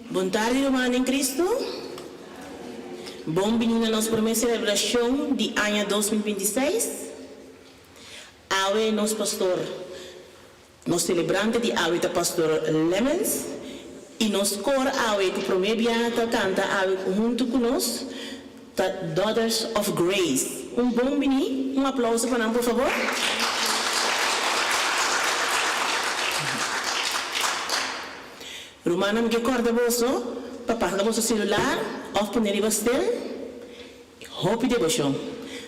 Bon tardi ruman den Cristo. Bon bini na nos prome celebracion di aña 2026. Awe nos pastor, nos celebrante di awe ta pastor Lemmens y nos koor awe cu prome biaha ta canta awe hunto cu nos ta Daughters of Grace. Un bon bini, un aplauso pa nan por favor. Rumannan mi ke kòrda boso pa paga boso selular òf pone riba stil. Hopi deboshon.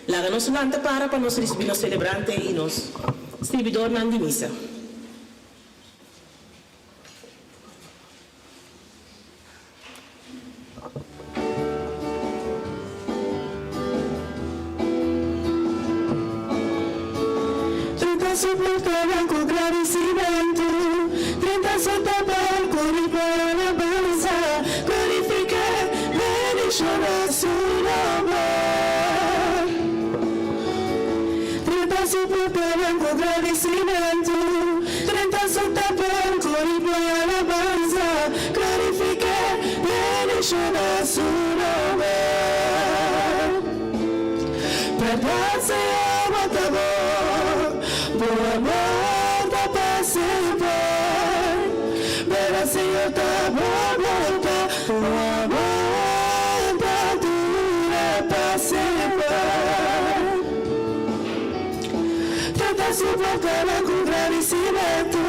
Laga nos lanta para pa nos risibí nos selebrante i nos sirbidornan di misa. Drenta su portanan ku gradisimentu, drenta su tapel ku ritmo di alabansa, glorifik'é, bendishoná su nomber. Drenta su portanan ku gradisimentu, drenta su tapel ku ritmo di alabansa, glorifik'é, bendishoná su nomber. Bèrdat Señor bo ta bon, bo amor ta pa semper. Bèrdat Señor ta bon, bo ta, bo amor ta dura pa semper. Trata su bokanan ku gradisimentu,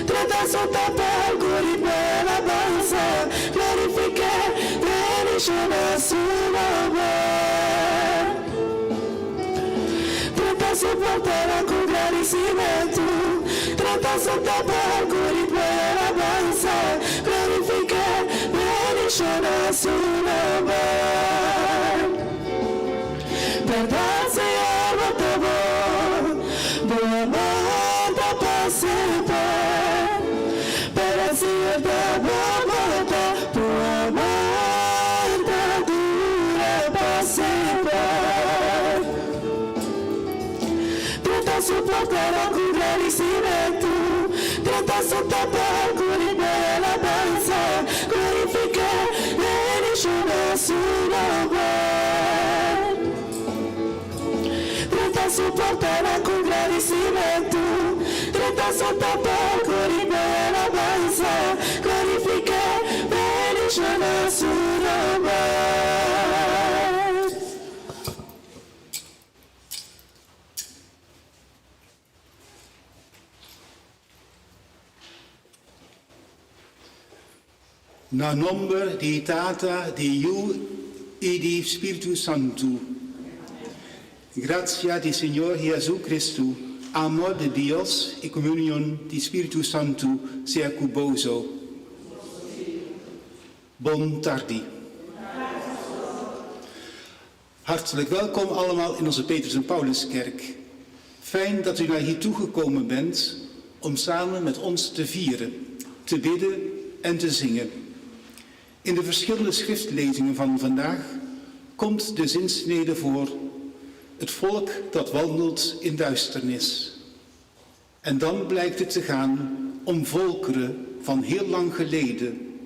trata su tapel ku ritmo di alabansa, glorifik'é, bendishoná su nomber. Trata su portanan ku gradisimentu, trata su tapel ku ritmo di alabansa, glorifik'é, bendishoná su nomber. Bèrdat Señor bo ta bon, bo amor ta pa semper. Bèrdat Señor ta bon, bo ta, bo amor ta dura pa semper. Drenta su portanan ku gradisimentu, drenta su tapel ku ritmo di alabansa, glorifiká bendishoná su nomber. Drenta su portanan ku gradisimentu, drenta su tapel ku ritmo di alabansa, glorifiká bendishoná su nomber. Na nomber di Tata, di Yu i di Spiritu Santu. Gracia di Señor Jesucristo, amor di Dios i comunion di Spiritu Santu sea cu boso. Bon tardi. Hartelijk welkom allemaal in onze Petrus en Pauluskerk. Fijn dat u naar hier toe gekomen bent om samen met ons te vieren, te bidden en te zingen. In de verschillende schriftlezingen van vandaag komt de zinsnede voor het volk dat wandelt in duisternis. En dan blijkt het te gaan om volkeren van heel lang geleden.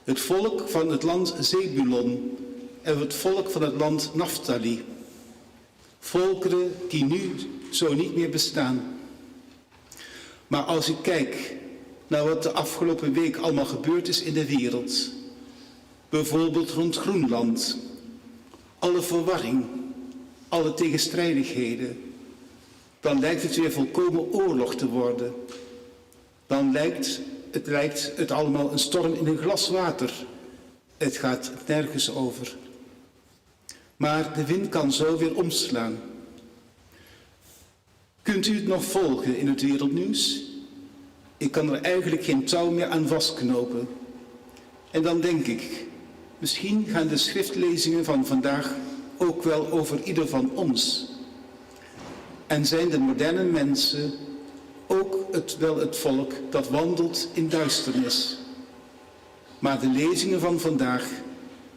Het volk van het land Zebulon en het volk van het land Naphtali. Volkeren die nu zo niet meer bestaan. Maar als ik kijk naar wat de afgelopen week allemaal gebeurd is in de wereld, bijvoorbeeld rond Groenland, alle verwarring, alle tegenstrijdigheden, dan lijkt het weer volkomen oorlog te worden. Dan lijkt het, lijkt het allemaal een storm in een glas water. Het gaat nergens over. Maar de wind kan zo weer omslaan. Kunt u het nog volgen in het wereldnieuws? Ik kan er eigenlijk geen touw meer aan vastknopen. En dan denk ik, misschien gaan de schriftlezingen van vandaag ook wel over ieder van ons. En zijn de moderne mensen ook het, wel het volk dat wandelt in duisternis. Maar de lezingen van vandaag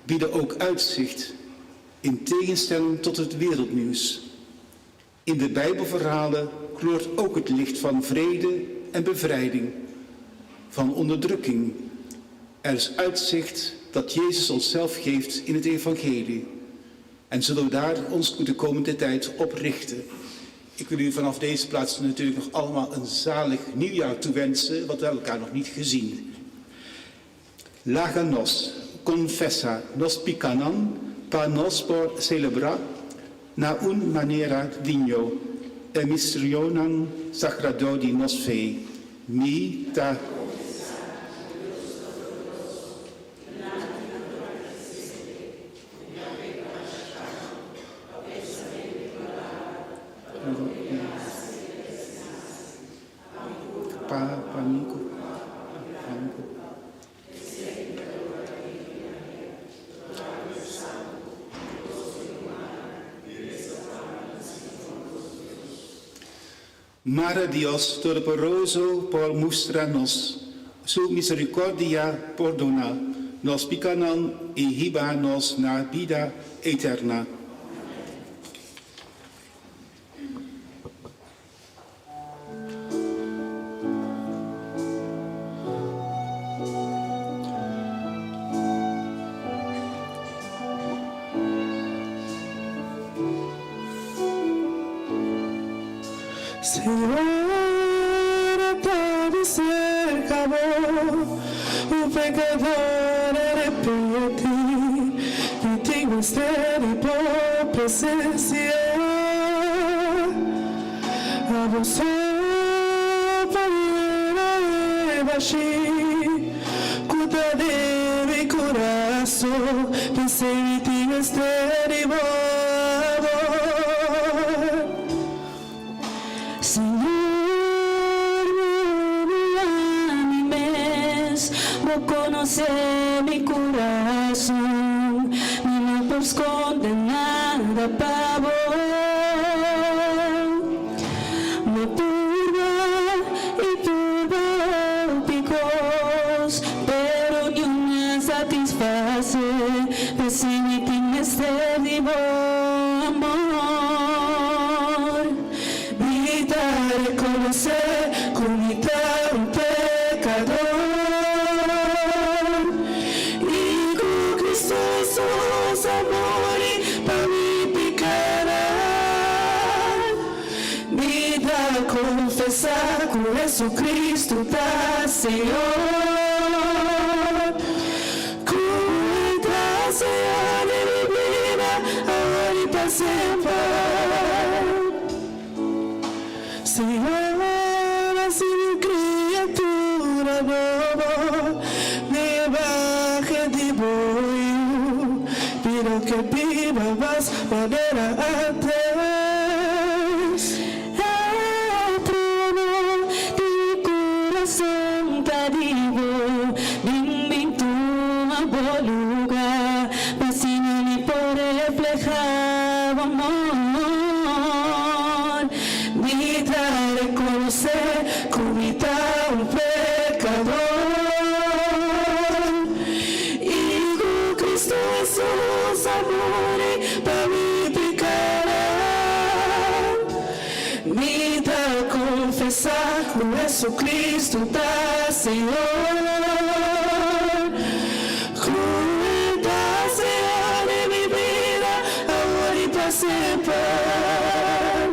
bieden ook uitzicht, in tegenstelling tot het wereldnieuws. In de Bijbelverhalen gloort ook het licht van vrede en bevrijding, van onderdrukking. Er is uitzicht dat Jezus ons zelf geeft in het evangelie. En zullen we daar ons de komende tijd op richten. Ik wil u vanaf deze plaats natuurlijk nog allemaal een zalig nieuwjaar toewensen, want we hebben elkaar nog niet gezien. Laga nos, confessa nos picanan, pa nos por celebra na un manera digno e misterionan sagrado di nos fe. Mi ta. Pa, pa mi ku, pa mi ku. Mara Dios Todopoderoso por mustra nos Su misericordia, pordona nos picanan y hiba nos na bida eterna. Señor, ta mi serka bo, un pekador arepentí, mi tin mester di bo presensia. Abo so por yena e bashí ku ta den mi kurason, p'esei mi tin mester di bo amor. Señor, mi humilla mi mes, bo konosé mi kurason, mi no por skonde nada pa bo. Bo purba i purba hopi kos, pero niun a satisfasé, p'esei mi tin mester di bo amor. Mi ta rekonosé ku mi ta un pekador i ku Kristu Hesus a muri pa mi pikanan. Mi ta konfesá ku Hesukristu ta Señor, ku E ta Señor di mi bida awor i pa semper. Señor, hasi mi un criatura nobo, den e bahe di bo Yu, mi no ke biba mas manera antes. E trono di mi kurason ta di bo, bin bin tuma bo luga, pa asina mi por refleha bo amor. Mi ta rekonosé ku mi ta un pekador i ku Kristu Hesus a muri pa mi pikanan. Mi ta konfesá ku Hesukristu ta Señor, ku E ta Señor di mi bida awor i pa semper.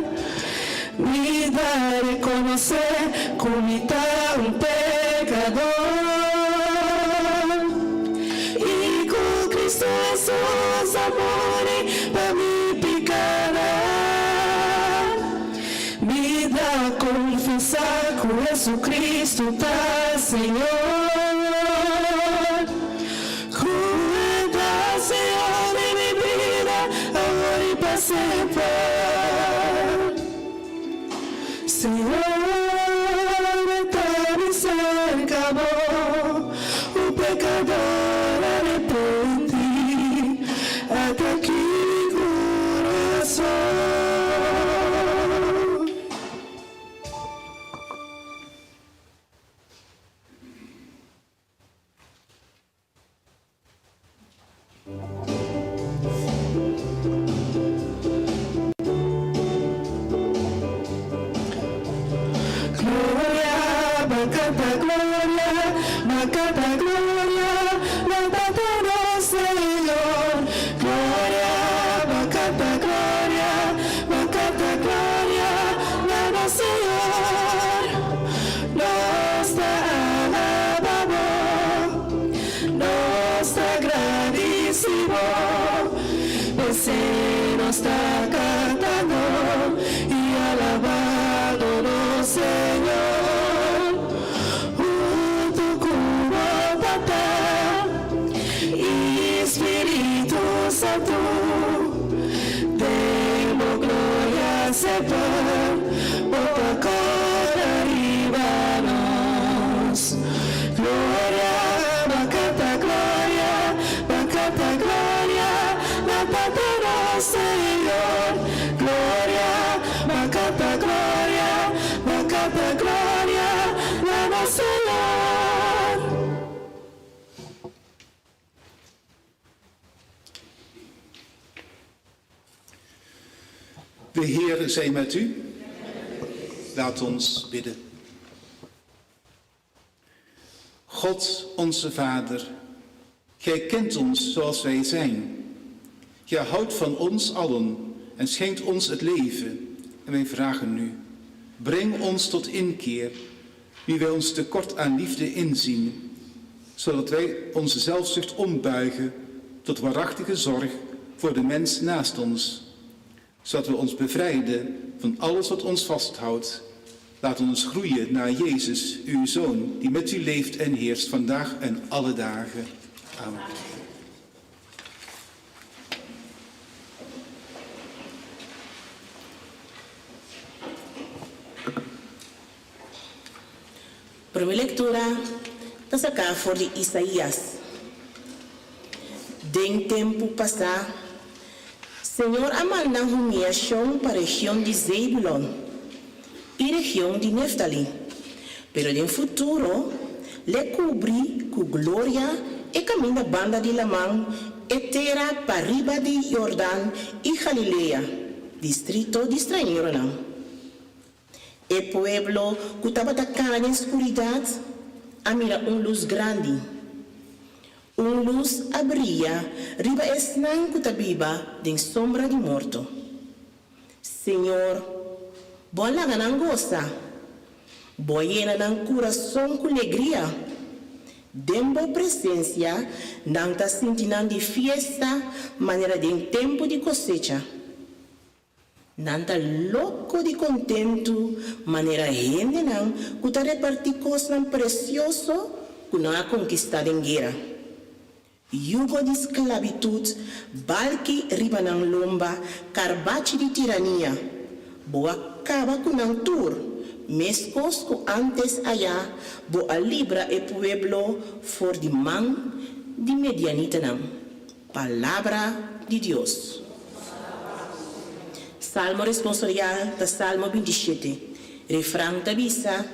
Mi ta rekonosé ku mi ta un pekador i ku Kristu Hesus a muri pa mi pikanan. Mi ta konfesá ku Hesukristu ta Señor, ku E ta Señor di mi bida awor i pa semper. Señor, ta mi serka bo, un pekador arepentí, ata aki mi kurason. Gloria, ban kanta gloria, ban kanta gloria. Nos ta cantando y alabando nos Señor, hunto cu bo Tata y Spiritu Santo, den bo gloria semper bo ta corda riba nos. Gloria, ban canta gloria, ban canta gloria na Tata nos Señor. Gloria, ban canta gloria, ban canta gloria na nos Señor. De Heer zij met u. Laat ons bidden. God, onze Vader, Gij kent ons zoals wij zijn. Gij houdt van ons allen en schenkt ons het leven. En wij vragen u, breng ons tot inkeer, nu wij ons tekort aan liefde inzien, zodat wij onze zelfzucht ombuigen tot waarachtige zorg voor de mens naast ons, zodat we ons bevrijden van alles wat ons vasthoudt. Laat ons groeien naar Jezus, uw Zoon, die met u leeft en heerst vandaag en alle dagen. Amen. Promé lektura ta saká for di Isaías. Den tempu pasá, Señor a manda humiashon pa region di Zebulon i region di Neftali, pero den futuro l'e kubri ku gloria e kaminda banda di laman, e tera pariba di Jordan i Galilea, distrito di strañeronan. E pueblo ku tabata kana den skuridat a mira un lus grandi. Un lus a bria riba esnan ku ta biba den sombra di morto. Señor, Bo a laga nan gosa. Bo a yena nan kurason ku legria. Den Bo presensia nan ta sinti nan di fiesta manera den tempu di kosecha. Nan ta loko di kontentu manera hendenan ku ta repartí kosnan presioso ku nan a konkistá den guera. Yugo di sklabitut balki riba nan lomba, karbachi di tirania. Bo a kaba ku nan tur, meskos ku ántes ayá bo a libra e pueblo for di man di medianitanan. Palabra di Dios. Salmo responsorial ta Salmo 27. Refran ta bisa,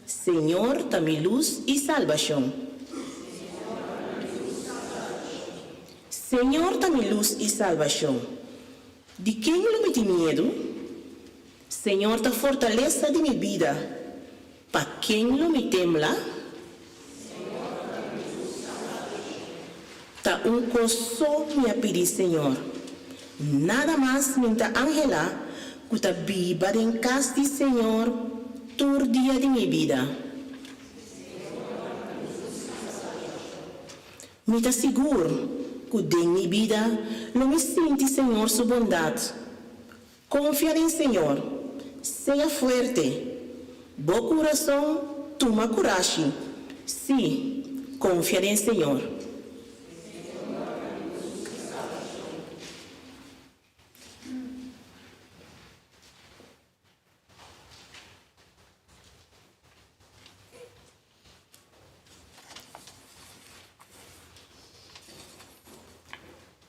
Señor ta mi lus i salbashon. Señor ta mi lus i salbashon. Di ken lo mi tin miedu? Señor ta fortalesa di mi bida, pa ken lo mi tembla? Ta un kos so mi a pidi Señor, nada mas mi ta anhelá ku ta biba den kas di Señor tur dia di mi bida. Mi ta sigur ku den mi bida lo mi sinti Señor su bondat. Konfia den Señor, sea fuerte, bo kurason tuma kurashi, sí, konfia den Señor.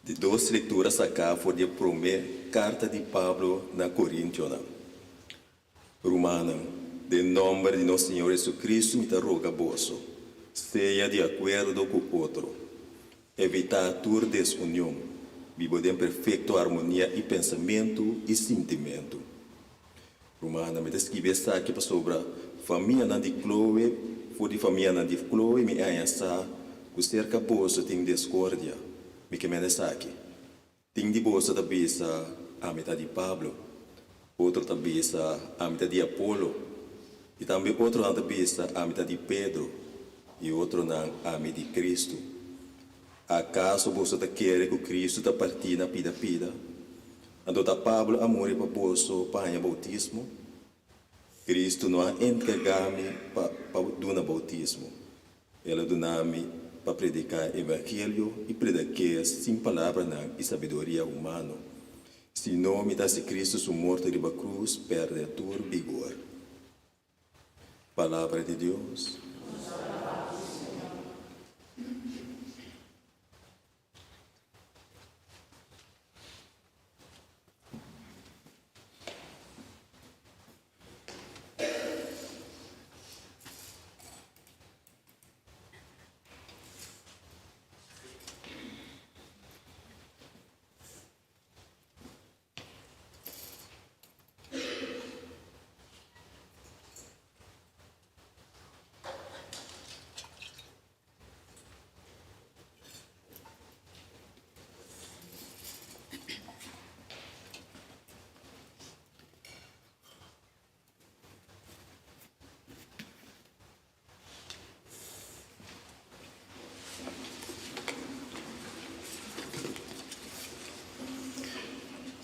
Di dos lektura saká for di e promé karta di Pablo na Korintionan. Rumannan, den nòmber di nos Señor Hesu-Kristu mi ta roga boso, sea di akuerdo ku otro. Evitá tur desunion, biba den perfekto armonia i pensamentu i sintimentu. Rumannan, mi ta skibi esaki pasobra famianan di Chloe, for di famianan di Chloe mi haña sa ku serka boso tin deskordia. Mi ke menda esaki. Tin di boso ta bisa, Ami ta di Pablo. Otro ta bisa, Ami ta di Apolo. I tambe otronan ta bisa, Ami ta di Pedro. I otronan, Ami di Kristu. Akaso boso ta kere ku Kristu ta partí na pida pida? Anto ta Pablo a muri pa boso pa haña boutismo? Kristu no a entregá mi pa pa duna boutismo. El a duna mi pa prediká e evangelio i predik'é sin palabranan i sabiduria humano. Si no, mi ta hasi Kristu su morto riba krus pèrdè tur bigor. Palabra di Dios.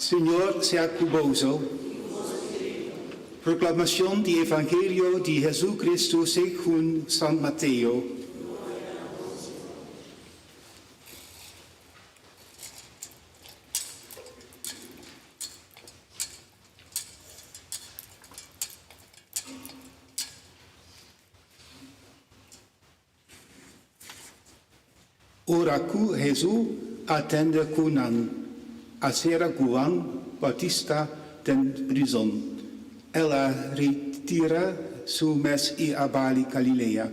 Señor sea ku boso. Proclamacion di Evangelio di Jesucristo segun San Mateo. Ora ku Hesus a tende ku nan a sera Juan Bautista den prizon, el a retira su mes i a bali Galilea.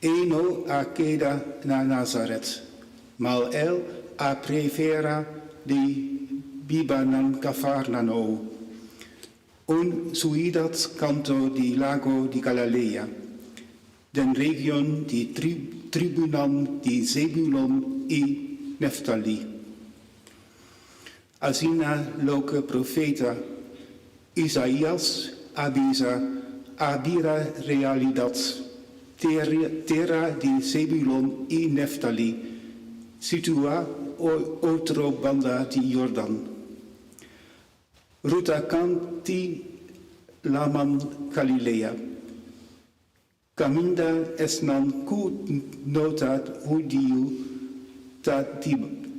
E no a keda na Nazaret, mal el a prefera di biba nan Cafarnao, un suidat kanto di Lago di Galilea, den region di tribunan di Zebulon i Neftali. Asina loke profeta Isaías a bisa a bira realidat, Tera di Zebulon i Neftali, situá otro banda di Jordan, ruta kant'i Laman Galilea. Kaminda esnan ku no ta hudiu ta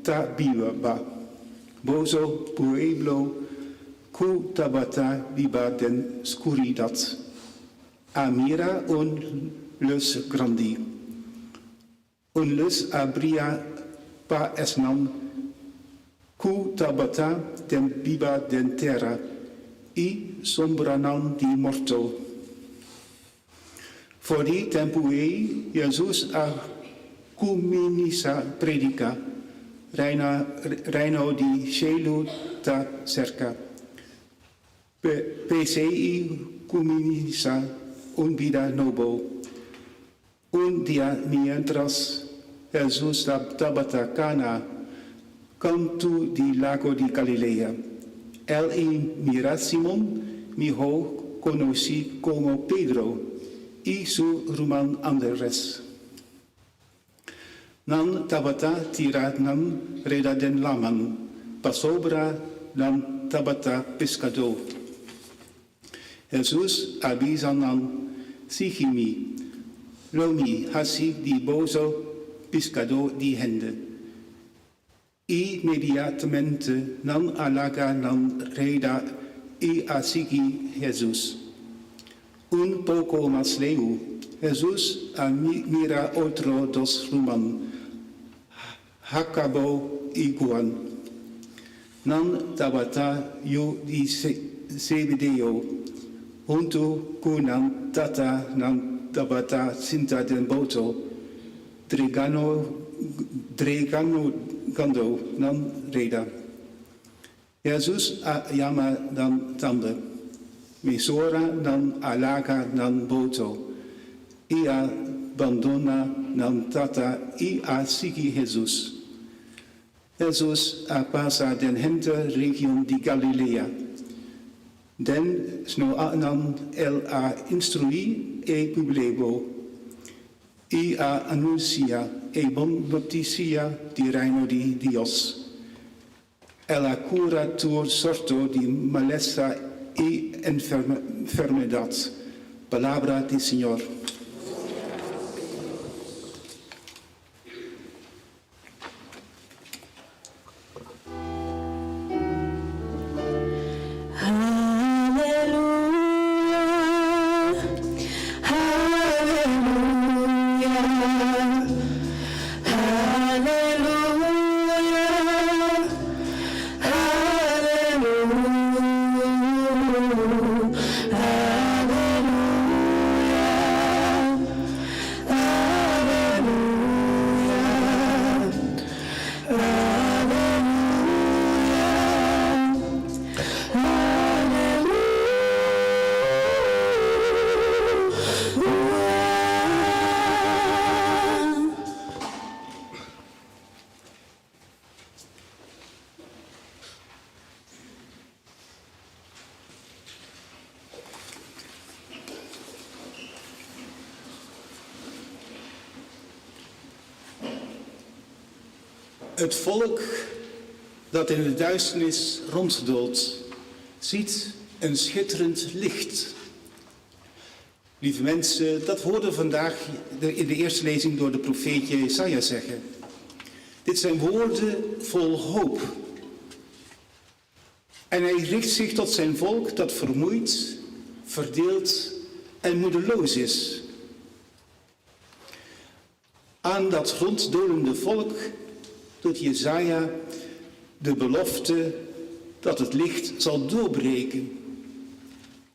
ta biba. Boso pueblo ku tabata biba den skuridat, a mira un lus grandi. Un lus a bria pa esnan ku tabata den biba den tera i sombranan di morto. For di tempu ei Hesus a kuminsá prediká, Reina, Reino di shelu ta serka. P'esei kuminsá un bida nobo. Un dia miéntras Hesus tabata kana kantu di Lago di Galilea, el i mira Simon, mihó konosí komo Pedro, i su ruman Andres. Nan tabata tira nan reda den laman, pasobra nan tabata piskadó. Hesus a bisa nan, Sigui mi, lo mi hasi di boso piskadó di hende. Inmediatamente nan a laga nan reda i a sigui Hesus. Un poko mas leu, Hesus a mira otro dos ruman, Hakabo i Juan. Nan tabata yu di Zebedeo. Huntu ku nan tata nan tabata sinta den boto, dregando nan reda. Hesus a yama nan tambe. Mesora nan a laga nan boto i a bandona nan tata i a sigui Hesus. Hesus a pasa den henter region di Galilea. Den snoanan el a instruí e publebo i a anunsiá e bon notisia di Reino di Dios. El a kura tur sorto di malesa i enfermedat. Palabra di Señor. Het volk dat in de duisternis ronddoolt, ziet een schitterend licht. Lieve mensen, dat hoorden we vandaag in de eerste lezing door de profeet Jesaja zeggen. Dit zijn woorden vol hoop. En hij richt zich tot zijn volk dat vermoeid, verdeeld en moedeloos is. Aan dat ronddolende volk doet Jesaja de belofte dat het licht zal doorbreken.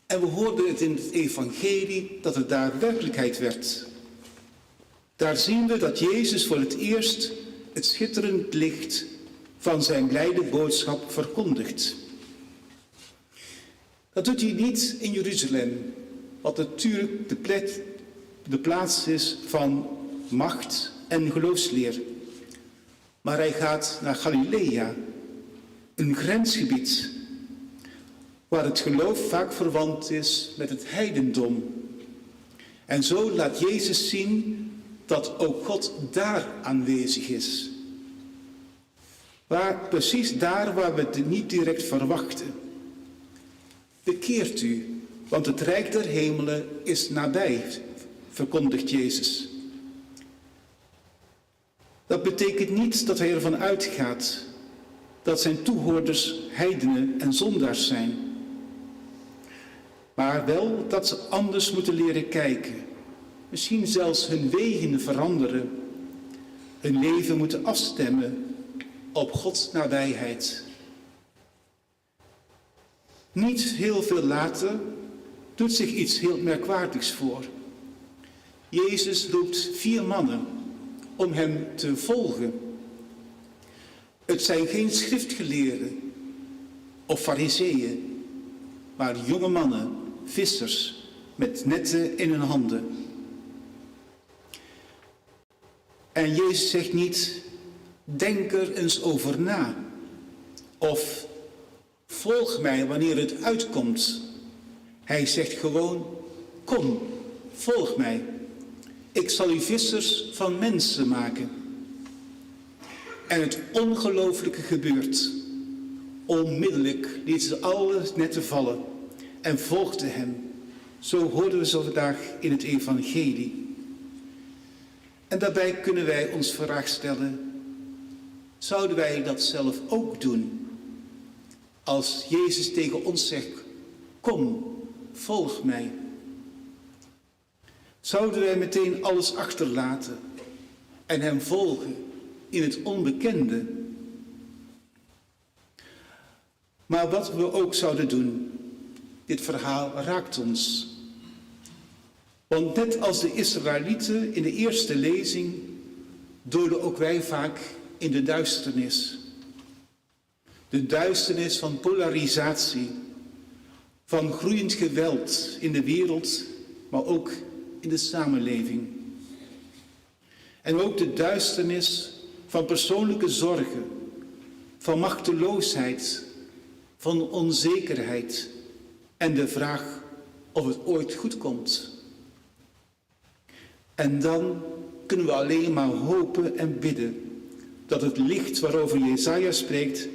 En we hoorden het in het evangelie dat het daar werkelijkheid werd. Daar zien we dat Jezus voor het eerst het schitterend licht van zijn blijde boodschap verkondigt. Dat doet hij niet in Jeruzalem, wat natuurlijk de, plek, de plaats is van macht en geloofsleer. Maar hij gaat naar Galilea, een grensgebied waar het geloof vaak verwant is met het heidendom. En zo laat Jezus zien dat ook God daar aanwezig is. Waar, precies daar waar we het niet direct verwachten. Bekeert u, want het rijk der hemelen is nabij, verkondigt Jezus. Dat betekent niet dat hij ervan uitgaat dat zijn toehoorders heidenen en zondaars zijn. Maar wel dat ze anders moeten leren kijken. Misschien zelfs hun wegen veranderen. Hun leven moeten afstemmen op Gods nabijheid. Niet heel veel later doet zich iets heel merkwaardigs voor. Jezus roept vier mannen om hem te volgen. Het zijn geen schriftgeleerden of fariseeën, maar jonge mannen, vissers, met netten in hun handen. En Jezus zegt niet, denk er eens over na. Of volg mij wanneer het uitkomt. Hij zegt gewoon, kom, volg mij. Ik zal u vissers van mensen maken. En het ongelooflijke gebeurt. Onmiddellijk lieten ze alle netten vallen en volgden hem. Zo hoorden we zo vandaag in het evangelie. En daarbij kunnen wij ons vraag stellen, zouden wij dat zelf ook doen? Als Jezus tegen ons zegt, kom, volg mij. Zouden wij meteen alles achterlaten en hem volgen in het onbekende? Maar wat we ook zouden doen, dit verhaal raakt ons. Want net als de Israëlieten in de eerste lezing, dolen ook wij vaak in de duisternis. De duisternis van polarisatie, van groeiend geweld in de wereld, maar ook in de samenleving. En ook de duisternis van persoonlijke zorgen, van machteloosheid, van onzekerheid en de vraag of het ooit goed komt. En dan kunnen we alleen maar hopen en bidden dat het licht waarover Jesaja spreekt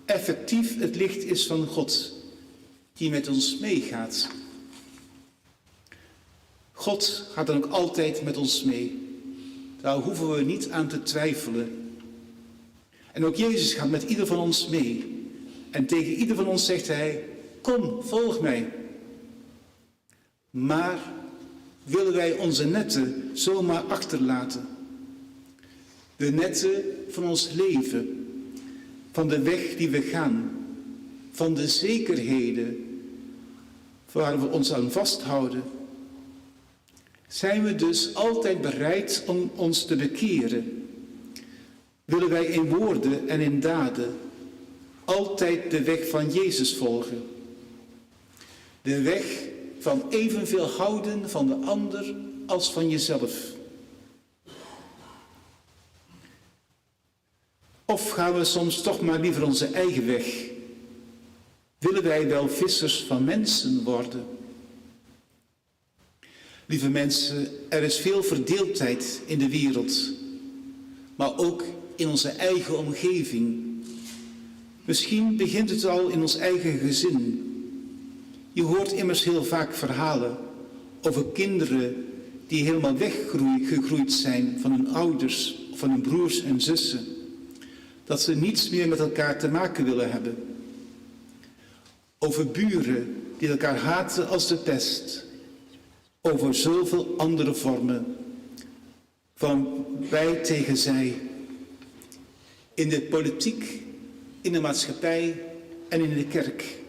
effectief het licht is van God, die met ons meegaat. God gaat dan ook altijd met ons mee. Daar hoeven we niet aan te twijfelen. En ook Jezus gaat met ieder van ons mee. En tegen ieder van ons zegt hij, kom, volg mij. Maar willen wij onze netten zomaar achterlaten? De netten van ons leven, van de weg die we gaan, van de zekerheden waar we ons aan vasthouden. Zijn we dus altijd bereid om ons te bekeren? Willen wij in woorden en in daden altijd de weg van Jezus volgen? De weg van evenveel houden van de ander als van jezelf. Of gaan we soms toch maar liever onze eigen weg? Willen wij wel vissers van mensen worden? Lieve mensen, er is veel verdeeldheid in de wereld, maar ook in onze eigen omgeving. Misschien begint het al in ons eigen gezin. Je hoort immers heel vaak verhalen over kinderen die helemaal weggegroeid zijn van hun ouders of van hun broers en zussen. Dat ze niets meer met elkaar te maken willen hebben. Over buren die elkaar haten als de pest. Over zoveel andere vormen van wij tegen zij. In de politiek, in de maatschappij en in de kerk.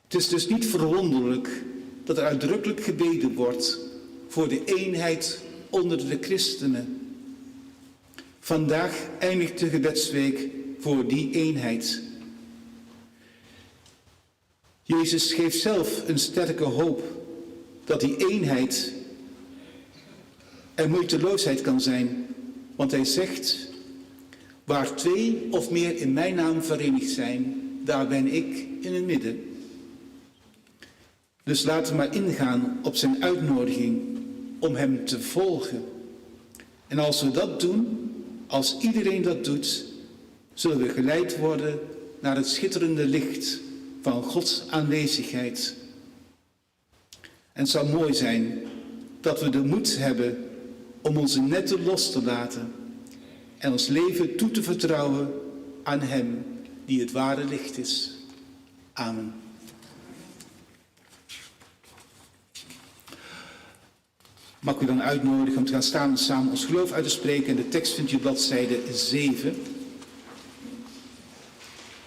Het is dus niet verwonderlijk dat er uitdrukkelijk gebeden wordt voor de eenheid onder de christenen. Vandaag eindigt de gebedsweek voor die eenheid. Jezus geeft zelf een sterke hoop dat die eenheid en moeiteloosheid kan zijn. Want hij zegt, waar twee of meer in mijn naam verenigd zijn, daar ben ik in het midden. Dus laten we maar ingaan op zijn uitnodiging om hem te volgen. En als we dat doen, als iedereen dat doet, zullen we geleid worden naar het schitterende licht van Gods aanwezigheid. En het zou mooi zijn dat we de moed hebben om onze netten los te laten en ons leven toe te vertrouwen aan Hem die het ware licht is. Amen. Mag ik u dan uitnodigen om te gaan staan en samen ons geloof uit te spreken. En de tekst vindt u op bladzijde 7.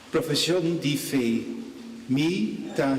Profession di fe. Mi ta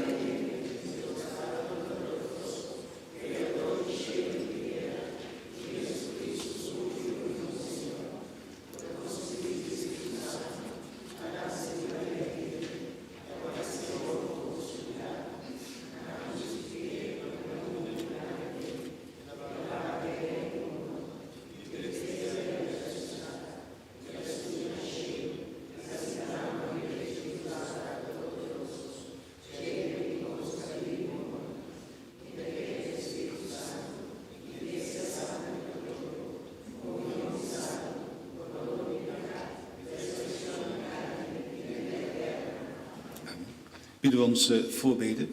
Willen we ons eh, voorbeden?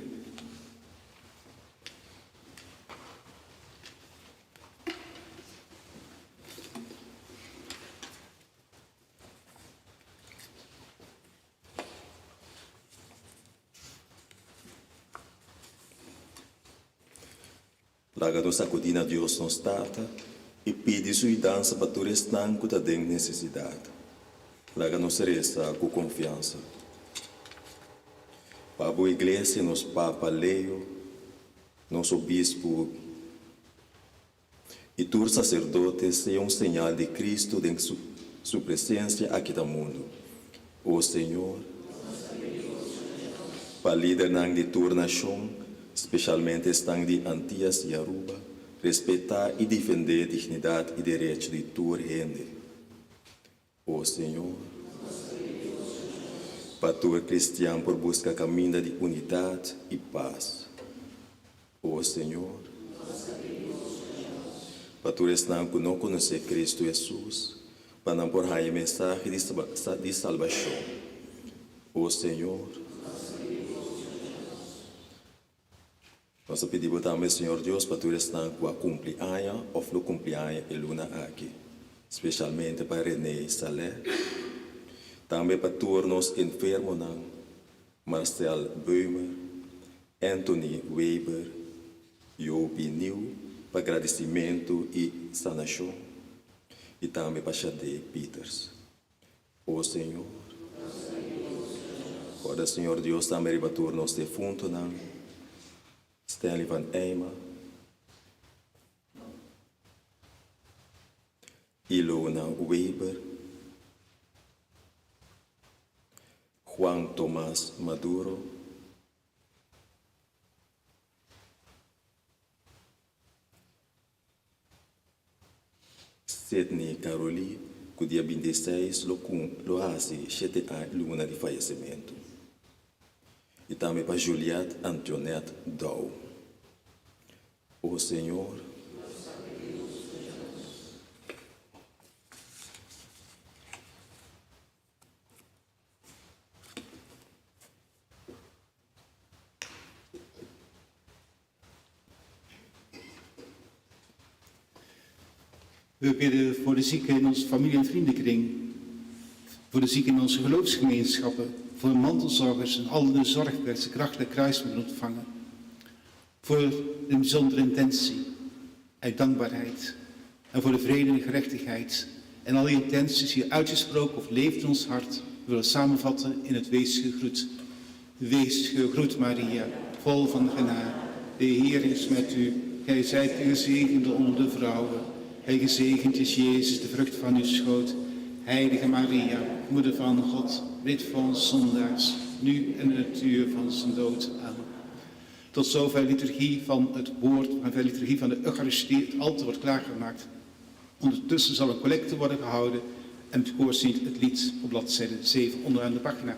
Laga nos akudí na Dios nos Tata i pidi su yudansa pa tur esnan ku ta den nesesidat. Laga nos resa ku konfiansa. Pa bo Iglesia, nos Papa Leo, nos Obispu i tur saserdote sea un señal di Cristo den Su presencia aki ta mundu. O Señor, pa lidernan di tur nashon, speshalmente esnan di Antias i Aruba, respetá i difendé dignidat i derecho di tur hende. O Señor, pa tur cristian por busca caminda di unidad i paz. O Señor, pa tur esnan cu no conoce Cristo Jesus, pa nan por haya e mensahe di salbacion. O Señor. Nos ta pidi bo tambe, Señor Dios, pa tur esnan ku a kumpli aña òf lo kumpli aña e luna aki, spesialmente pa Renee Saleh, tambe pa tur nos enfermonan, Marcel Beumer, Anthony Weber, Jopie Nieuw, pa gradisimentu i sanashon, i tambe pa Shadé Pieters. O Señor. Kòrda, Señor Dios, tambe riba tur nos defuntonan, Stanley van Eyma, Ilona Weber, Juan Tomas Maduro, Sidney Caroli ku dia 26 lo lo hasi shete luna di fayesimentu. I tambe pa Juliette Antionette Dow. O Señor. We bidden voor de zieken in onze familie- en vriendenkring, voor de zieken in onze geloofsgemeenschappen, voor mantelzorgers en alle de zorgwerkers kracht en kruis moeten ontvangen. Voor een bijzondere intentie uit dankbaarheid en voor de vrede en gerechtigheid. En al die intenties hier uitgesproken of leeft in ons hart, willen samenvatten in het Wees gegroet. Wees gegroet, Maria, vol van genade. De Heer is met u. Gij zijt de gezegende onder de vrouwen. En gezegend is Jezus, de vrucht van uw schoot. Heilige Maria, moeder van God, bid voor ons zondaars, nu en in het uur van zijn dood. Amen. Tot zover liturgie van het woord, en de liturgie van de Eucharistie. Het altaar wordt klaargemaakt. Ondertussen zal een collecte worden gehouden en het koor zingt het lied op bladzijde 7 onderaan de pagina.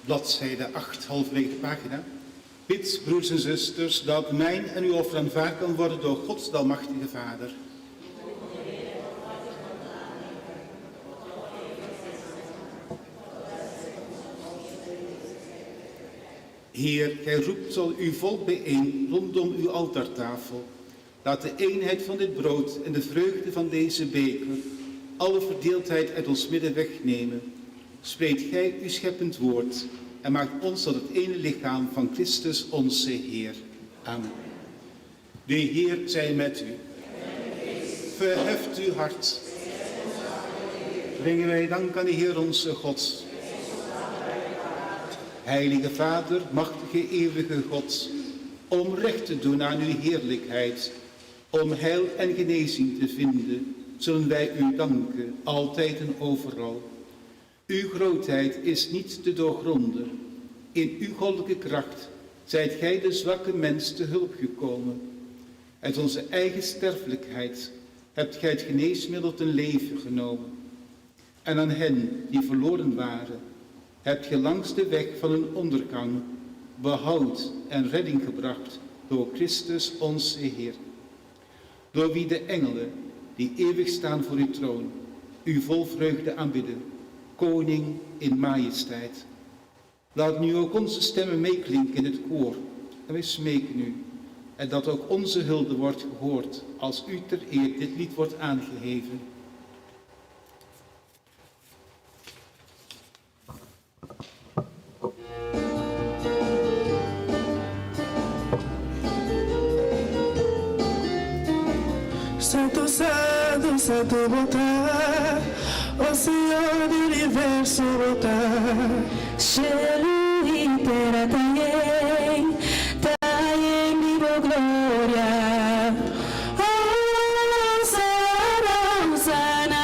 Bladzijde 8, halverwege de pagina. Bid, broers en zusters, dat mijn en uw offer aanvaard kan worden door God, de Almachtige Vader. Heer, gij roept al uw volk bijeen rondom uw altaartafel. Laat de eenheid van dit brood en de vreugde van deze beker alle verdeeldheid uit ons midden wegnemen. Spreekt gij uw scheppend woord en maakt ons tot het ene lichaam van Christus onze Heer. Amen. De Heer zij met u. Verheft uw hart. Brengen wij dank aan de Heer onze God. Heilige Vader, machtige eeuwige God, om recht te doen aan uw heerlijkheid, om heil en genezing te vinden, zullen wij u danken, altijd en overal. Uw grootheid is niet te doorgronden. In uw goddelijke kracht zijt gij de zwakke mens te hulp gekomen. Uit onze eigen sterfelijkheid hebt gij het geneesmiddel ten leven genomen. En aan hen die verloren waren, hebt gij langs de weg van hun ondergang behoud en redding gebracht door Christus onze Heer. Door wie de engelen, die eeuwig staan voor uw troon, u vol vreugde aanbidden, koning in majesteit. Laat nu ook onze stemmen meeklinken in het koor en wij smeken u, en dat ook onze hulde wordt gehoord als u ter eer dit lied wordt aangeheven. Santo, Santo, Santo bo ta, o Señor di universo bo ta. Shelu i tera ta yen, ta yen di bo gloria. Hosana, Hosana,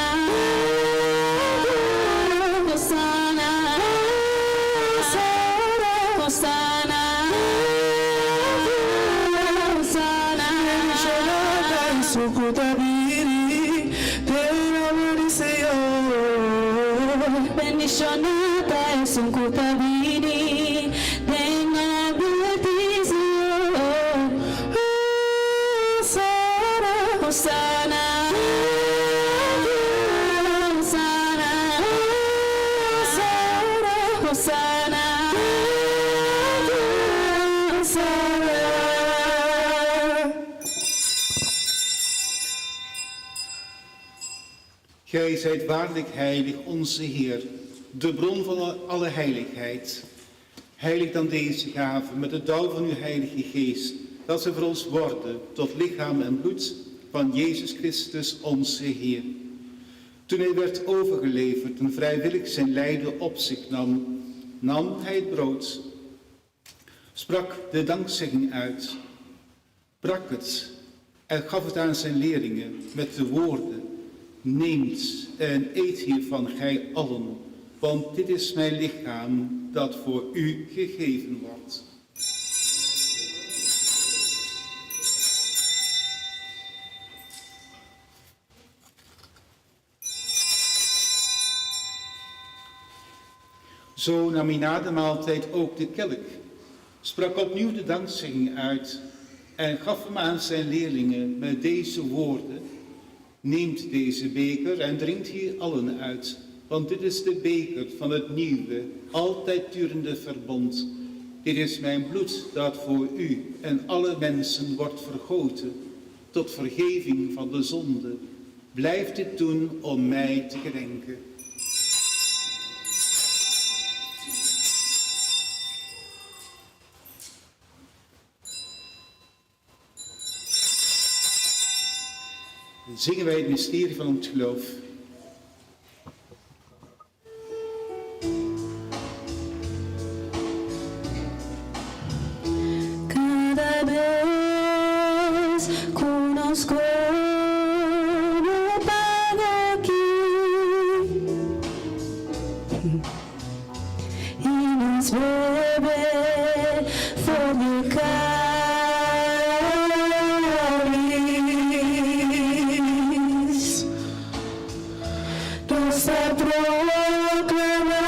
Hosana, Hosana, Hosana. Bendishoná ta esun ku ta bini den nòmber di Señor. Bendishoná ta esun ku ta bini den nòmber di Señor. Hosana, Hosana, Hosana, Hosana, Hosana. Gij zijt waarlijk heilig, onze Heer, de bron van alle heiligheid. Heilig dan deze gave met de dauw van uw Heilige Geest, dat ze voor ons worden tot lichaam en bloed van Jezus Christus, onze Heer. Toen hij werd overgeleverd en vrijwillig zijn lijden op zich nam, nam hij het brood, sprak de dankzegging uit, brak het en gaf het aan zijn leerlingen met de woorden: Neemt en eet hiervan, gij allen, want dit is mijn lichaam dat voor u gegeven wordt. Zo nam hij na de maaltijd ook de kelk, sprak opnieuw de dankzegging uit en gaf hem aan zijn leerlingen met deze woorden: Neemt deze beker en drinkt hier allen uit, want dit is de beker van het nieuwe, altijd durende verbond. Dit is mijn bloed dat voor u en alle mensen wordt vergoten, tot vergeving van de zonde. Blijf dit doen om mij te gedenken. Dan zingen wij het mysterie van ons geloof. Kada bes ku nos kome e pan aki i nos bebe for di e kális, nos ta proklamá.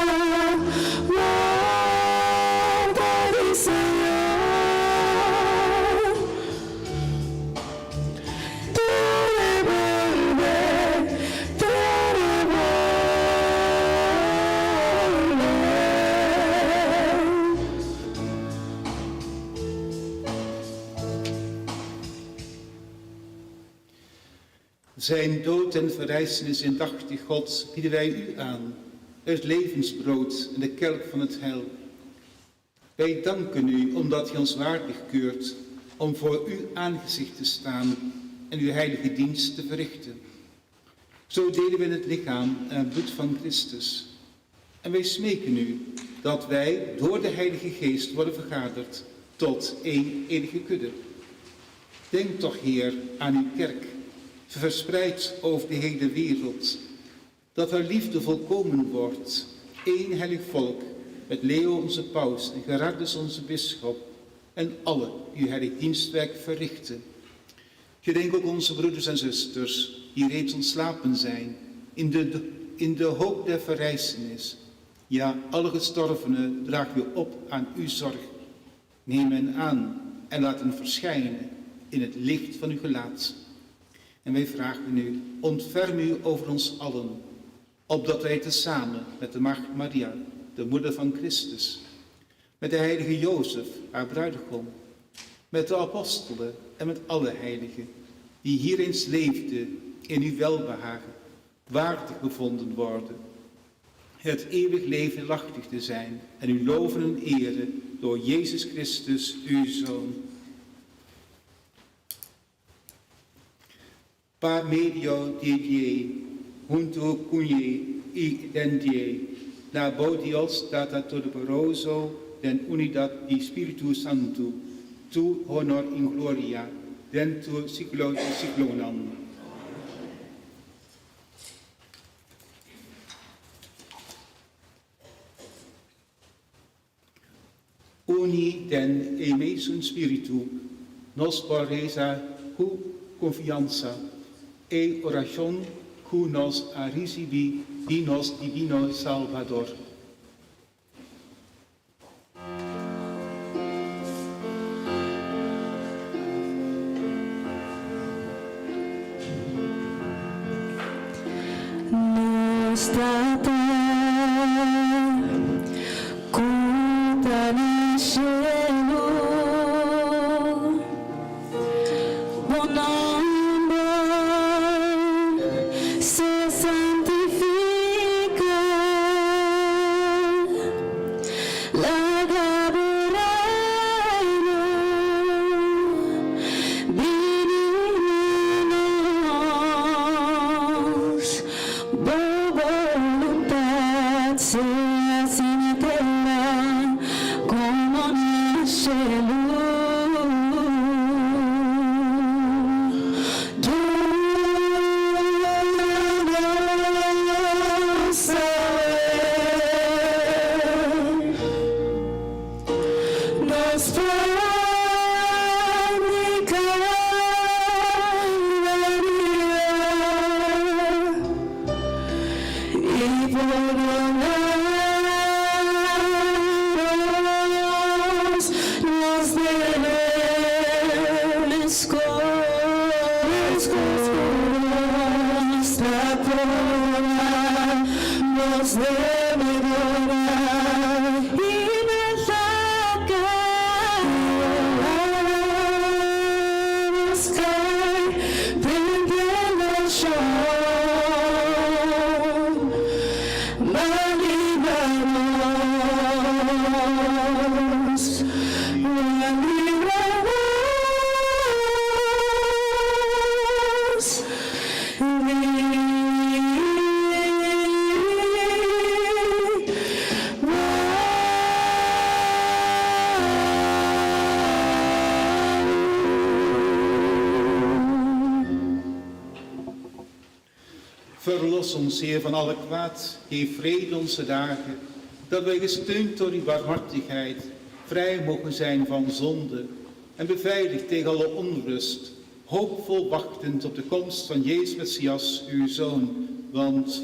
Zijn dood en verrijzenis indachtig, God, bieden wij u aan, het levensbrood en de kelk van het heil. Wij danken u omdat u ons waardig keurt om voor uw aangezicht te staan en uw heilige dienst te verrichten. Zo delen we het lichaam en het bloed van Christus. En wij smeken u dat wij door de Heilige Geest worden vergaderd tot één enige kudde. Denk toch, Heer, aan uw kerk, verspreid over de hele wereld, dat haar liefde volkomen wordt, één heilig volk, met Leo onze paus en Gerardus onze bisschop en alle die uw heilig dienstwerk verrichten. Gedenk ook onze broeders en zusters die reeds ontslapen zijn in de hoop der verrijzenis. Ja, alle gestorvenen dragen we op aan uw zorg. Neem hen aan en laat hen verschijnen in het licht van uw gelaat. En wij vragen u, ontferm u over ons allen, opdat wij tezamen met de Maagd Maria, de moeder van Christus, met de heilige Jozef, haar bruidegom, met de apostelen en met alle heiligen, die hier eens leefden in uw welbehagen, waardig bevonden worden, het eeuwig leven lachtig te zijn en u loven en eren door Jezus Christus, uw Zoon. Pa medio di die, junto cunye y den die, la bo Dios Tata Todopoderoso, den unidad di Spiritu Santo, tu honor in gloria, den tu siglo di siglonan. Uni den e mesun spiritu, nos por resa cu confiansa e oracion cu nos a ricibi di nos Divino Salvador. Nos Tata ku ta na shelu, Bo nòmber sea santifiká. Laga bo reino bini na nos, bo boluntat sea hasí na tera komo na shelu. Duna nos awe nos pan di kada dia i pordoná nos nos debe meskos ku nos ta pordoná nos debedónan. I no laga nos kai den tentashon, ma libra nos, ma libra nos di malu. Verlos ons, Heer, van alle kwaad. Geef vrede onze dagen, dat wij gesteund door uw barmhartigheid vrij mogen zijn van zonde en beveiligd tegen alle onrust, hoopvol wachtend op de komst van Jezus Messias, uw Zoon. Want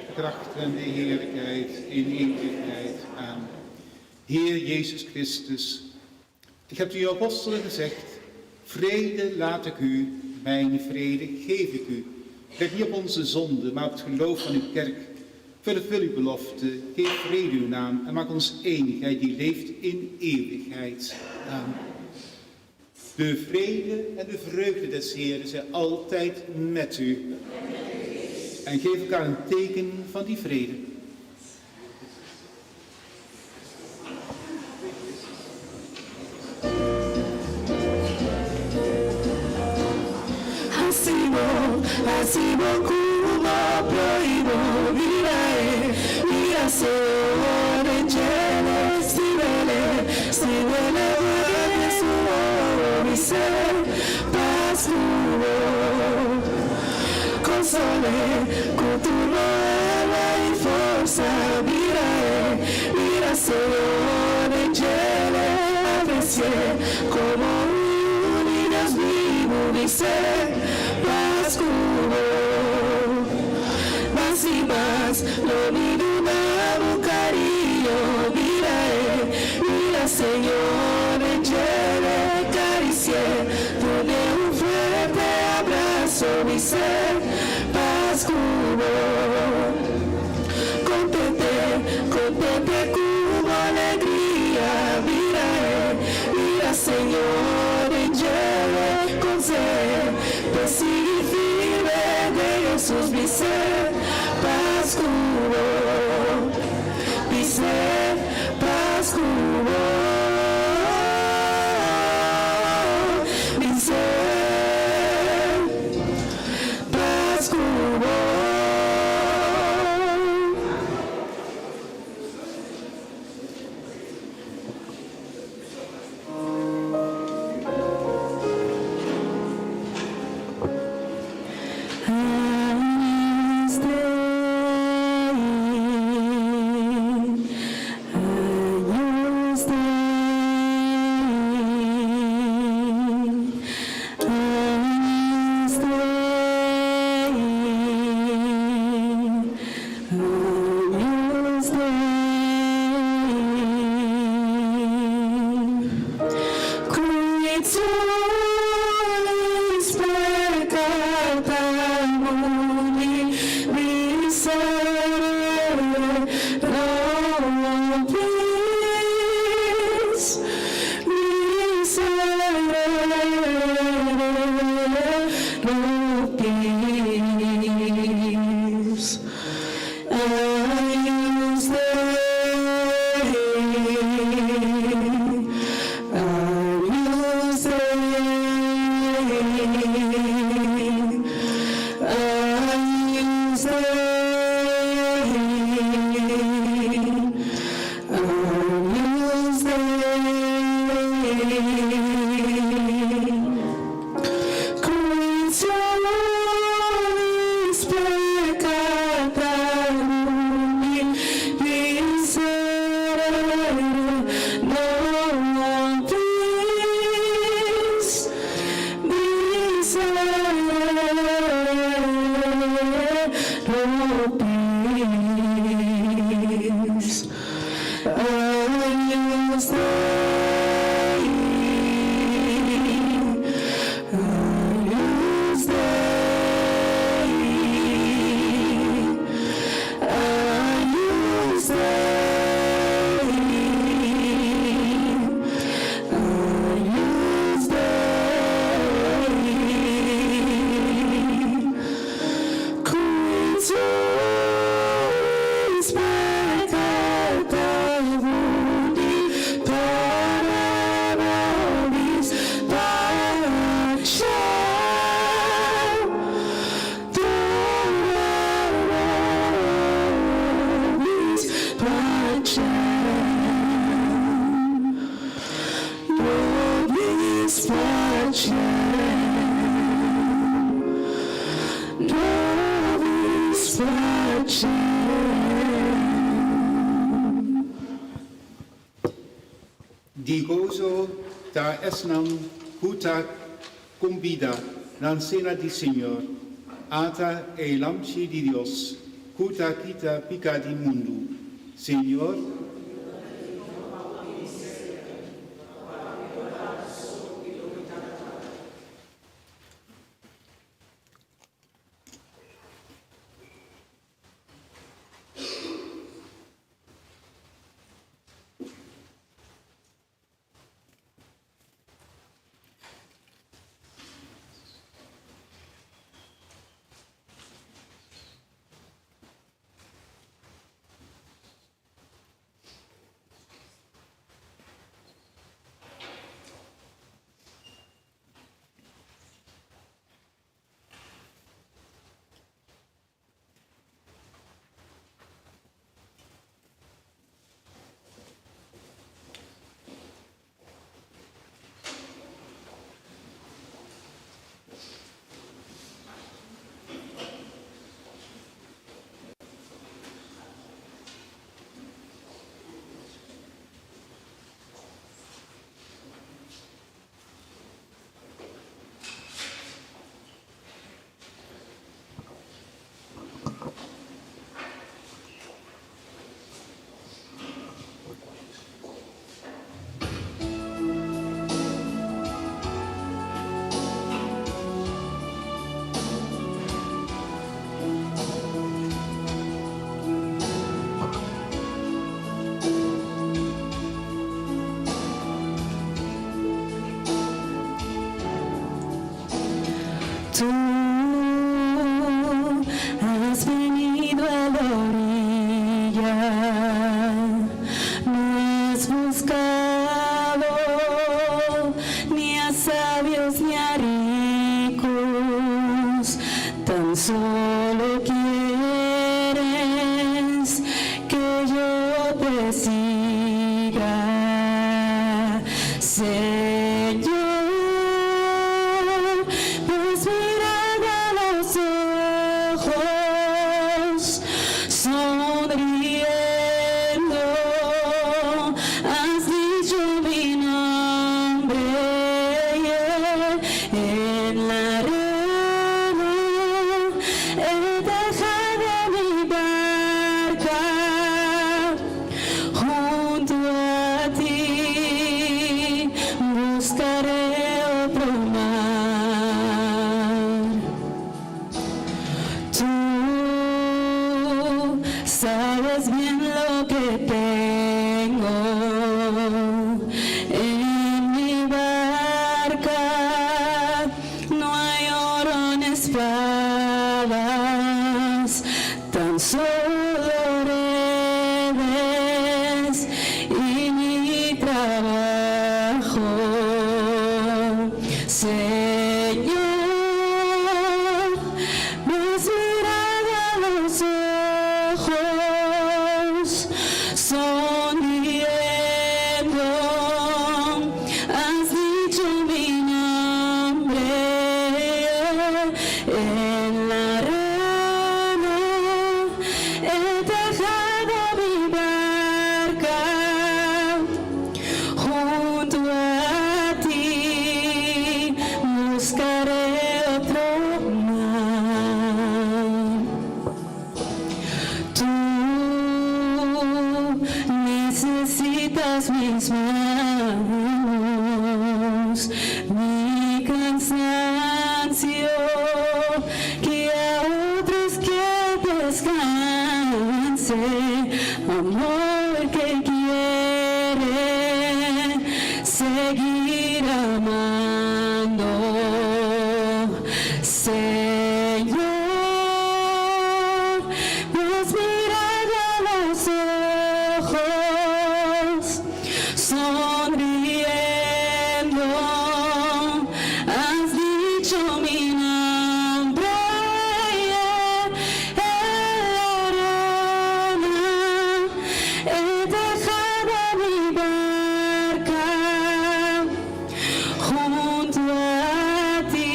de kracht en de heerlijkheid in eeuwigheid. Amen. Heer Jezus Christus, ik heb uw apostelen gezegd, vrede laat ik u, mijn vrede geef ik u. Let niet op onze zonde, maar op het geloof van uw kerk. Vervul uw belofte, geef vrede uw naam en maak ons één, gij die leeft in eeuwigheid. Amen. De vrede en de vreugde des Heren zijn altijd met u. En geef elkaar een teken van die vrede. Hasi bo, hasi bo ku bo prohibo Mira e, mira Señor en djele Stimele, stimele den su wowo Mi ser pas ku bo Konsole ku tur bo alma i forsa Mira e, mira Señor den djele Apreci'é komo un yu di Dios bibu Mi ser pas ku bo Mas i mas lo mi duna bo kariño Mira e, mira Señor den djele Karisi'é, dun'é un fuerte abraso Mi ser pas ku bo Kontent'é, kontent'é ku bo alegria Mira e, mira Señor den djele Konseh'é p'e sigui firme den Hesus Mi ser pas ku bo Mi ser pas ku bo Mi ser pas ku bo. Años Dei, Años Dei, Años Dei, Años Dei. Qui tulis peccata mundi miserere nobis, miserere nobis. Agnus Dei, Agnus Dei, Agnus Dei, Agnus Dei. Qui solis peccata mundi miserere nobis, miserere nobis. Agnus Dei, Agnus Dei, Agnus Dei, Agnus Dei. Qui tulis peccata mundi, dona nobis pacem, dona nobis pacem, nobis pacem. Nobis pacem. Di goso ta esnan ku ta kumbidá na sena di Señor, Ata e Lamchi di Dios, ku ta kita piká di mundu. Señor, No has buscado ni a sabios ni a ricos, tan solo quieres que yo te siga. Señor, pues mirad a los ojos, sonriendo, has dicho mi nombre en la arena he dejado mi barca junto a ti buscaré otro mar. Tú sabes bien lo que tengo en mi barca. No hay oro ni espadas, tan solo redes y mi trabajo. Señor, me has mirado a los ojos, sonriendo, has dicho mi nombre en la arena, he dejado mi barca junto a ti buscaré otro mar. Tú necesitas mis manos, mi cansancio, que a otros que descanse, amor que quiere seguir amando. Señor, me has mirado a los ojos, sonriendo, has dicho mi nombre en la arena, he dejado mi barca junto a ti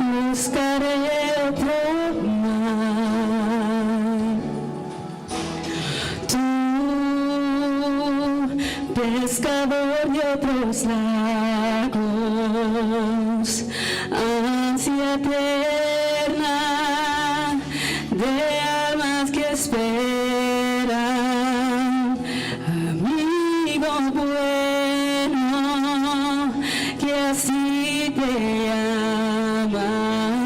buscaré otro mar. Tú, pescador de otros lagos, ansia eterna de almas que esperan, amigo bueno que así te llaman.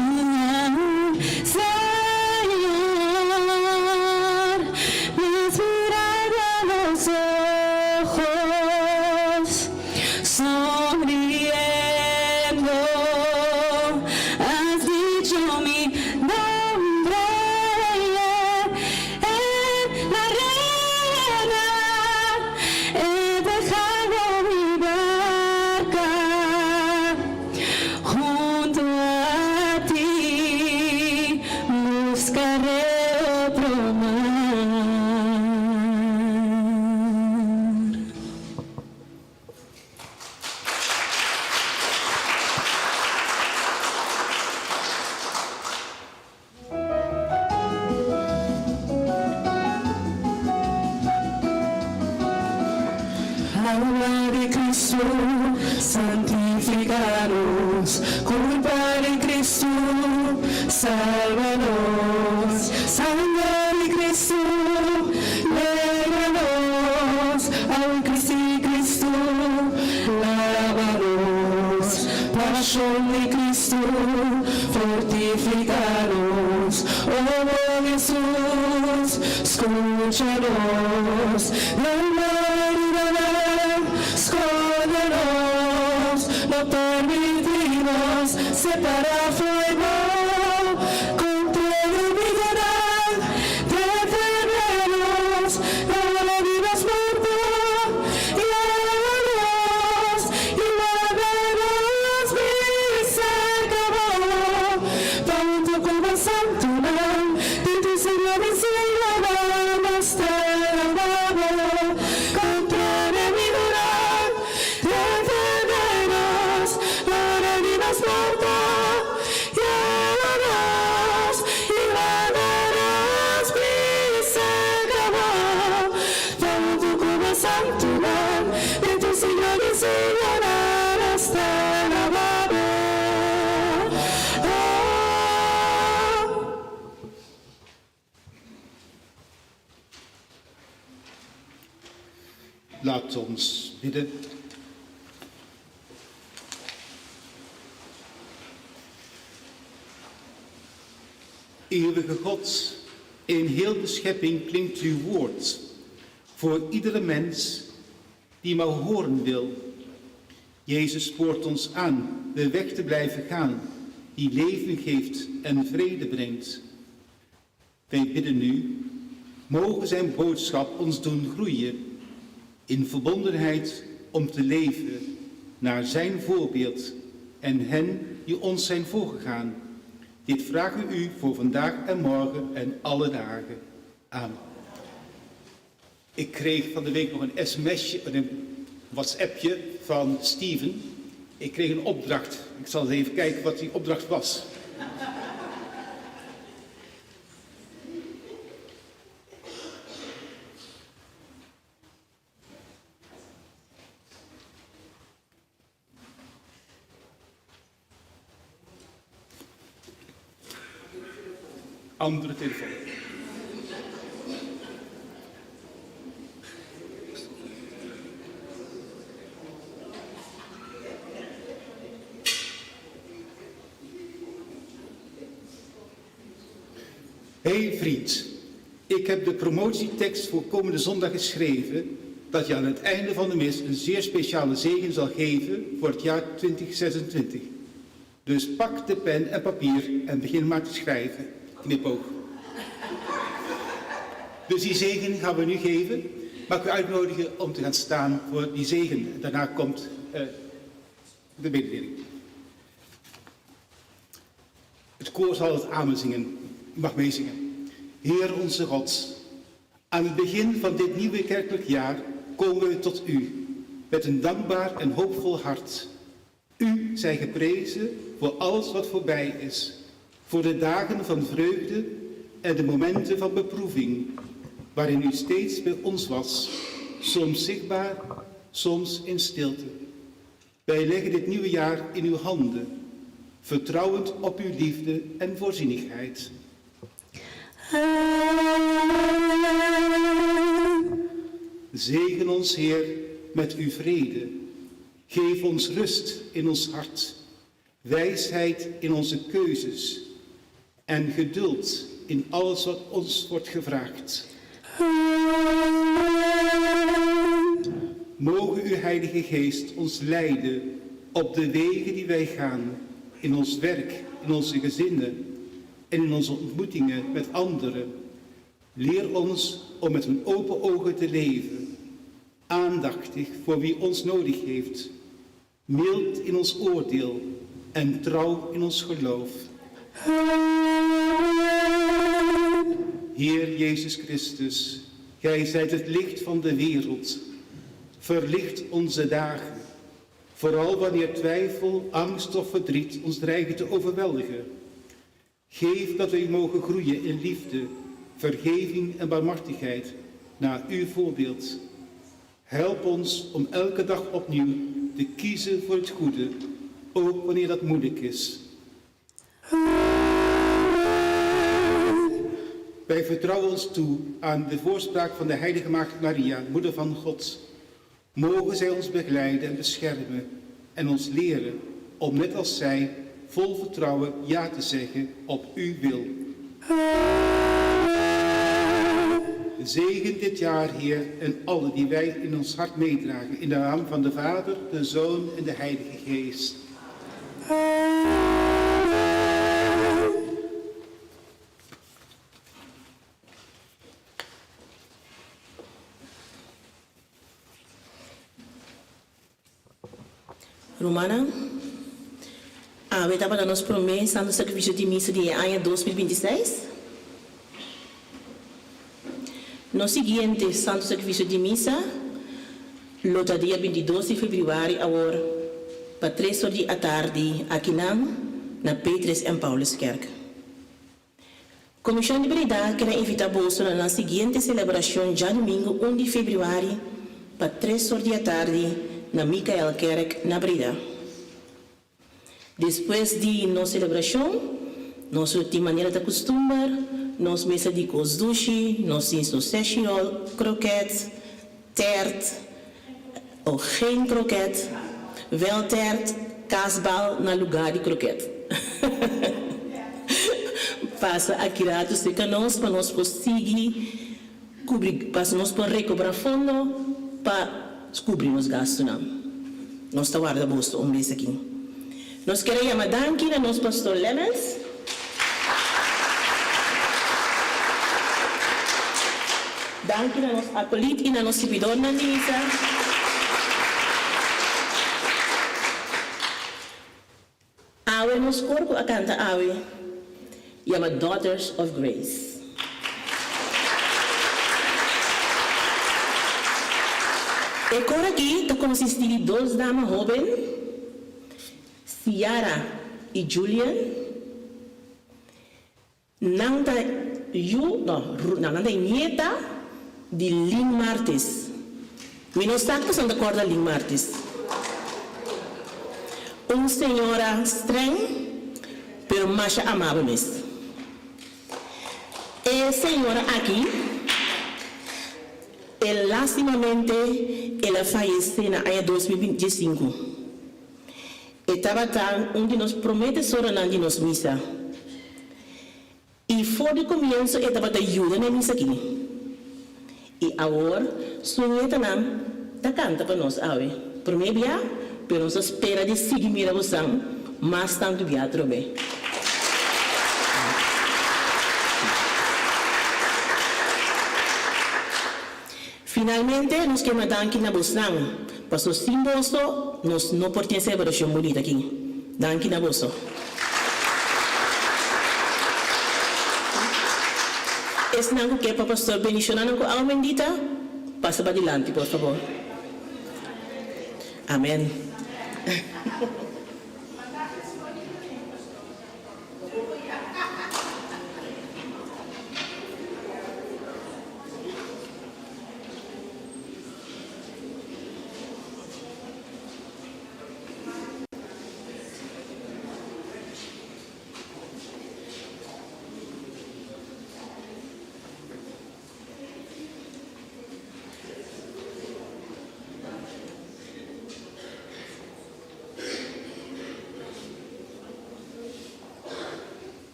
Señor, me has mirado a los ojos, sonriendo, has dicho mi nombre en la arena, he dejado mi barca junto a ti buscaré otro mar. Alma de Cristo, santifícanos. Culpa de Cristo, sálvanos. Sangre de Cristo, líbranos. Al Cristo, Cristo, lávanos. Pasión de Cristo, fortifícanos. Oh Jesús, escúchanos. Del mar y del mar, escóndenos. No permitimos separar fuego contra el enemigo. Laat ons bidden. Eeuwige God, in heel de schepping klinkt uw woord voor iedere mens die maar horen wil. Jezus spoort ons aan de weg te blijven gaan die leven geeft en vrede brengt. Wij bidden nu, mogen zijn boodschap ons doen groeien in verbondenheid om te leven naar zijn voorbeeld en hen die ons zijn voorgegaan. Dit vragen we u voor vandaag en morgen en alle dagen. Amen. Ik kreeg van de week nog een sms'je, een WhatsAppje van Steven. Ik kreeg een opdracht. Ik zal eens even kijken wat die opdracht was. Andere telefoon. Hey vriend, ik heb de promotietekst voor komende zondag geschreven dat je aan het einde van de mis een zeer speciale zegen zal geven voor het jaar 2026. Dus pak de pen en papier en begin maar te schrijven. Knipoog. Dus die zegen gaan we nu geven. Mag ik u uitnodigen om te gaan staan voor die zegen. Daarna komt uh, de mededeling. Het koor zal het amen zingen. U mag meezingen. Heer onze God, aan het begin van dit nieuwe kerkelijk jaar komen we tot u met een dankbaar en hoopvol hart. U zij geprezen voor alles wat voorbij is, voor de dagen van vreugde en de momenten van beproeving, waarin u steeds bij ons was, soms zichtbaar, soms in stilte. Wij leggen dit nieuwe jaar in uw handen, vertrouwend op uw liefde en voorzienigheid. Zegen ons, Heer, met uw vrede. Geef ons rust in ons hart, wijsheid in onze keuzes en geduld in alles wat ons wordt gevraagd. Mogen uw Heilige Geest ons leiden op de wegen die wij gaan, in ons werk, in onze gezinnen en in onze ontmoetingen met anderen. Leer ons om met een open ogen te leven, aandachtig voor wie ons nodig heeft, mild in ons oordeel en trouw in ons geloof. Heer Jezus Christus, Gij zijt het licht van de wereld. Verlicht onze dagen, vooral wanneer twijfel, angst of verdriet ons dreigen te overweldigen. Geef dat wij mogen groeien in liefde, vergeving en barmhartigheid naar uw voorbeeld. Help ons om elke dag opnieuw te kiezen voor het goede, ook wanneer dat moeilijk is. Wij vertrouwen ons toe aan de voorspraak van de Heilige Maagd Maria, Moeder van God. Mogen zij ons begeleiden en beschermen en ons leren om net als zij vol vertrouwen ja te zeggen op uw wil. Zegen dit jaar, Heer, en alle die wij in ons hart meedragen, in de naam van de Vader, de Zoon en de Heilige Geest. Rumannan, awe tabata nos promé Santo Sakrifisio di Misa di e aña 2026. Nos siguiente Santo Sakrifisio di Misa lo ta dia 22 di febrüari awor pa tres or di atardi akinan na Petrus en Pauluskerk. Komishon di Breda kier a invitá boso na nan siguiente selebrashon djadumingu un di febrüari pa tres or di atardi na Michaelkerk na Breda. Despues di nos selebrashon, nos lo tin manera ta kustumber, nos mesa di kos dushi, nos tin soseshirol, krokèt, tèrt. Oh, geen kroket, wel tert, kaasbal na lugá di kroket. Pasa aki ratu serka nos pa nos por sigui kubri, pa nos por rekobrá fondo pa kubri nos gastunan. Nos ta warda boso un bes aki. Nos kier a yama danki na nos Pastor Lemmens. Danki na nos acolit y na nos sirbidornan di misa. Awe nos cor cu a canta awe yama Daughters of Grace. E cor aki ta consisti di dos dama hoben, Ciara y Julian. Nan ta yu, no, nan ta nieta di Lin Martis. Mi no sa ku nan ta kòrda Lin Martis. Un señora streng, pero masha amabel mes. E señora aki, e lastimamente el a fayesé na aña 2025. E tabata un di nos promé tesoronan di nos misa. I for di komienso e tabata yuda na e misa akí. I awor su nietanan ta kanta pa nos awe. Promé bia, pero nos ta spera di sigui mira bosan mas tantu bia atrobe. Finalmente nos ke danki na bosnan, paso sin boso nos no por tin e selebrashon bunita aki. Danki na boso. Esnan ku ke pa pastor bendishona nan ku awa bendita, pasa pa dilanti por fabor. Amen.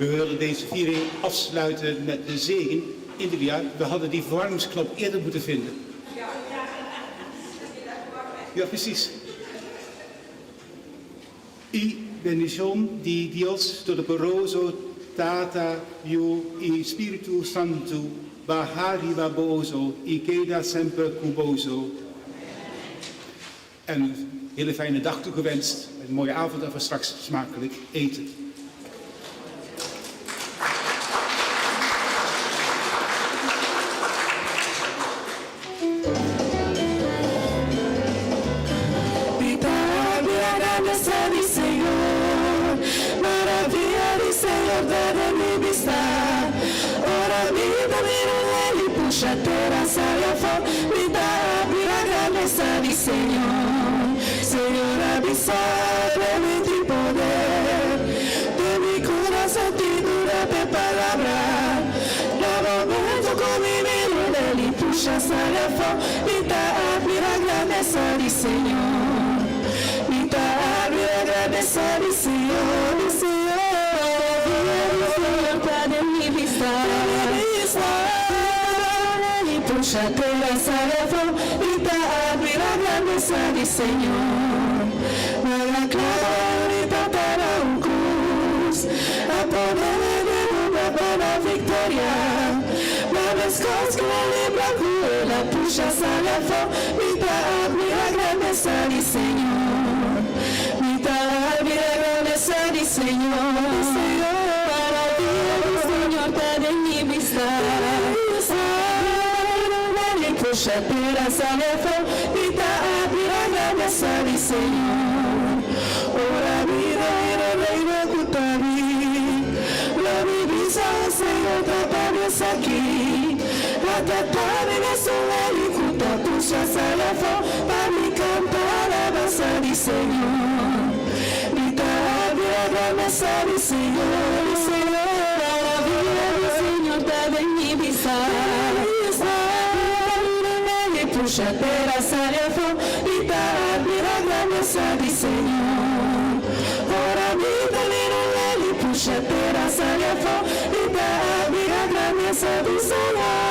We willen deze viering afsluiten met de zegen. Indilia, we hadden die verwarmingsknop eerder moeten vinden. Ja, precies. E bendishon di Dios Todopoderoso, Tata, Yu i Spiritu Santu, baha riba boso i keda semper ku boso. En een hele fijne dag toegewenst. Een mooie avond en voor straks smakelijk eten. Mi ta admira grandesa di Señor, maravia di Señor ta den mi bista. Ora mi ta mira el i pusha tera sali afó, mi ta admira grandesa di Señor. Señor a bisa den mi tin poder, den mi kurason tin dura p'e palabra. Na momento ku mi mira el i pusha sali afó, mi ta admira grandesa di Señor. Mi ta admira grandesa di Señor, di Señor. Maravia di Señor ta den mi bista. I pusha tera sali afó, mi ta admira grandesa di Señor. Nan a clava mi tata na un cruz, a ponele den un pa na victoria. Ma mescos cu e libra cu el a pusha sali afó, mi ta admira grandesa di Señor. Mi ta admira. Señor. Maravilla di Señor ta den mi bista. Pusha tera sali afó, i ta admirá grandesa di Señor. Ora mi mira reino ku ta bin, lo mi bisa, Señor, trata mi aki. Ata ta mi mesun ku ta pusha sali afó, pa mi kanta alabansa di Señor. Mi ta admirá grandesa di Señor, Señor. Maravilla di Señor ta den mi bista. Pusha tera sali afó, i ta admirá grandesa di Señor. Ora mi ta mira pusha tera sali afó, i ta admirá grandesa di Señor.